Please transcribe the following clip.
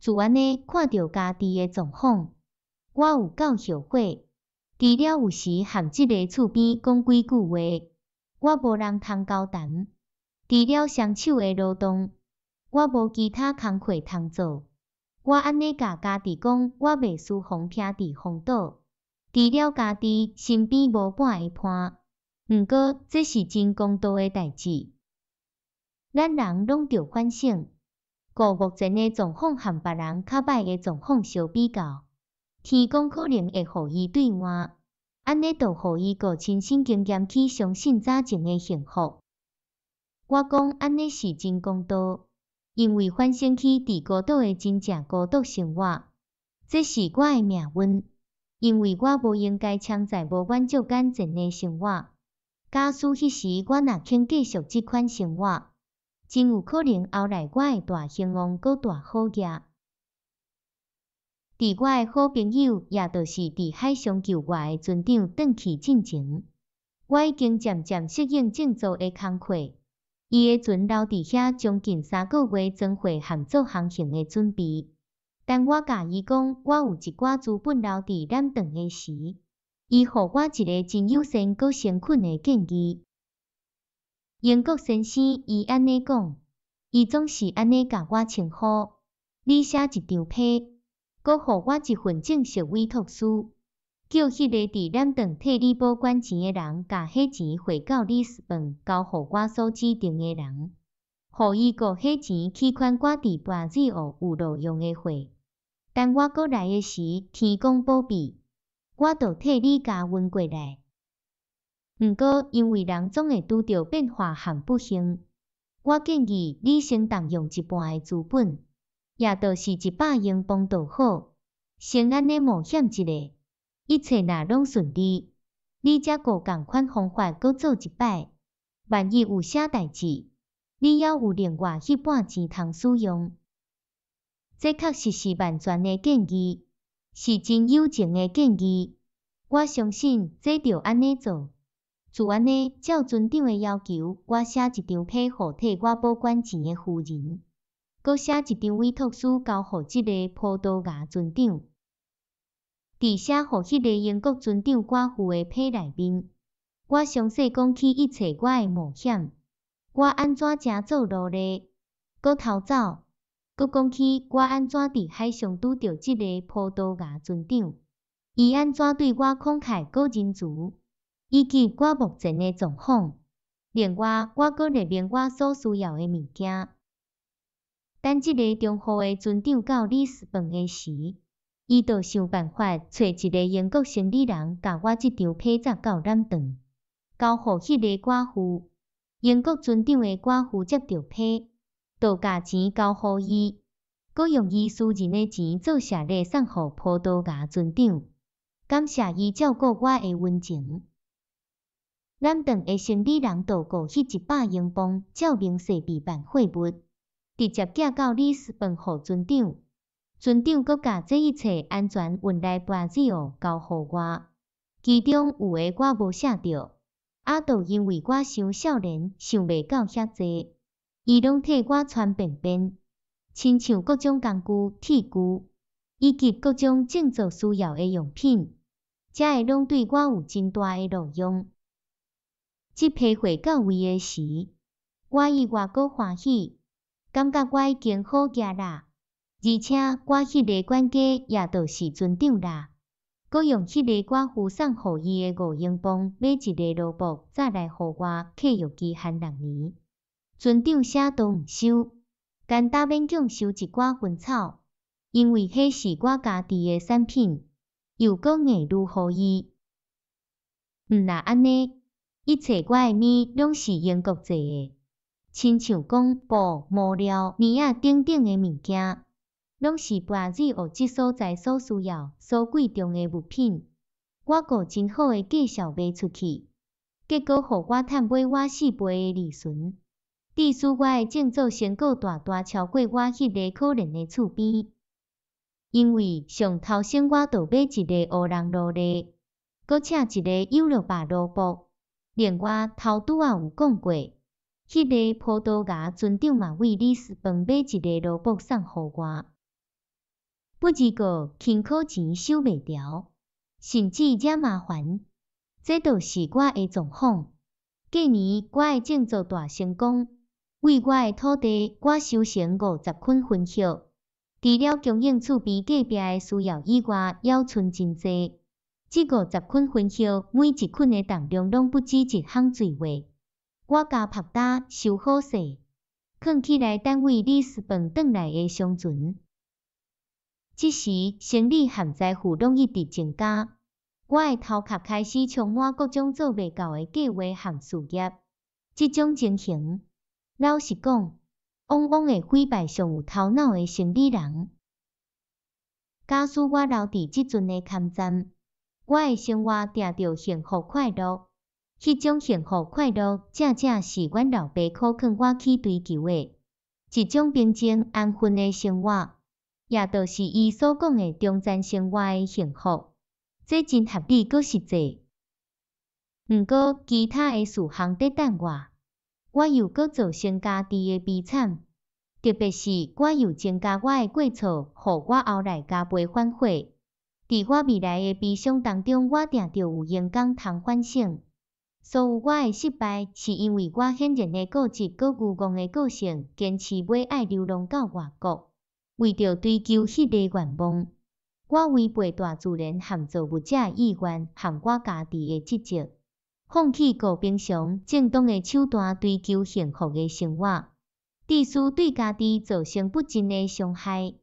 自按呢看著家己的狀況，我有夠後悔。除了有時和這个厝邊講幾句話，我無人通交談。除了雙手的勞動，我無其他工課通做。我按呢共家己講，我袂輸予徛佇荒島。除了家己身邊無半个伴，毋過這是真公道的代誌。咱人攏著反省，顧目前的狀況和別人較䆀的狀況相比較，天公可能會予伊對換，按呢就予伊閣親身經驗去相信早前的幸福。我講按呢是真公道，因為反省起佇孤島的真正孤獨生活，這是我的命運，因為我無應該戕在無滿足眼前的生活。假使彼時我若肯繼續這款生活，真有可能後來我會大興旺閣大好額。佇我的好朋友，也就是佇海上救我的船長轉去進前，我已經漸漸適應種造的工課。伊的船留佇遐將近3個月裝貨和做航行的準備。當我共伊講我有一寡資本留佇攬轉的時，伊予我一个真友善閣誠懇的建議。英國先生伊按呢講，伊總是按呢共我稱呼。你寫一張批，閣予我一份正式委託書，叫彼个佇攬轉替你保管錢的人，共彼錢匯到里斯本，交予我所指定的人，予伊閣彼錢去款我佇巴西有路用的貨。等我閣來的時，天公保庇，我就替你加運過來。毋過，因為人總會拄著變化和不幸，我建議你先動用一半的資本，也就是100英鎊就好，先按呢冒險一下，一切若攏順利，你才閣仝款方法閣做一擺。萬一有啥代誌，你猶有另外彼半錢通使用。這確實是萬全的建議，是真友情的建議。我相信這著按呢做。就按呢，照船長的要求，我寫一張批予替我保管錢的夫人，閣寫一張委託書交予這个葡萄牙船長。佇寫予彼个英國船長寡婦的批內面，我詳細講起一切我的冒險，我按怎成做奴隸，閣逃走，閣講起我按怎佇海上拄著這个葡萄牙船長，伊按怎對我慷慨閣仁慈，以及我目前的狀況。另外，我閣列明我所需要的物件。等這个中戶的船長到里斯本的時，伊就想辦法揣一个英國生理人，共我這張批載到攬轉，交予彼个寡婦。英國船長的寡婦接著批，就共錢交予伊，閣用伊私人的錢做謝禮送予葡萄牙船長，感謝伊照顧我的恩情。攬轉的生理人就顧彼100英鎊，照明細備辦貨物，直接寄到里斯本予船長。船長閣共這一切安全運來巴西奧交予我。其中有的我無寫著，啊，就因為我傷少年，想袂到遐濟，伊攏替我傳便便，親像各種工具、鐵具，以及各種種造需要的用品，這个攏對我有真大的路用。這批貨到位的時，我意外閣歡喜，感覺我已經好額啦。而且我彼个管家也就是船長啦，閣用彼个寡婦送予伊的5英鎊買一个蘿蔔，載來予我契約期限6年。船長啥都毋收，干焦勉強收一寡薰草，因為彼是我家己的產品，又閣額予伊。毋若按呢，一切我的物攏是英國製的，親像講布、毛料、棉仔等等的物件，攏是巴西奧這所在所需要、所貴重的物品。我閣真好的價數賣出去，結果予我趁買我4倍的利潤，致使我的種造成果大大超過我彼个可憐的厝邊。因為上頭先我就買一个烏人奴隸，閣請一个歐羅巴奴僕。另外頭拄仔有講過，彼个葡萄牙船長嘛為里斯本買一个奴僕送予我。不二過勤苦錢收袂牢，甚至惹麻煩。這就是我的狀況。過年我的種作大成功，為我的土地，我收成50捆楓葉。除了供應厝邊隔壁的需要以外，猶賰真濟。這五十捆楓葉，每一捆的重量攏不止一項墜話。我共曝焦收好勢，囥起來等為里斯本轉來的商船。這時，生理和財富攏一直增加。我的頭殼開始充滿各種做袂到的計畫和事業。這種情形，老實講，往往會毀敗上有頭腦的生理人。假使我留佇這陣的坎站，我的生活定著幸福快樂。彼種幸福快樂，正正是阮老爸苦勸我去追求的，一種平靜安分的生活，也就是伊所講的中層生活的幸福。這真合理閣實際。毋過其他的事項佇等我，我又閣造成家己的悲慘，特別是我又增加我的過錯，予我後來加倍反悔。佇我未來的悲傷當中，我定著有閒工通反省。所有我的失敗，是因為我顯然的固執閣愚戇的個性，堅持欲愛流浪到外國，為著追求彼个願望。我違背大自然和造物者的意願，和我家己的職責，放棄過平常正當的手段追求幸福的生活，致使對家己造成不盡的傷害。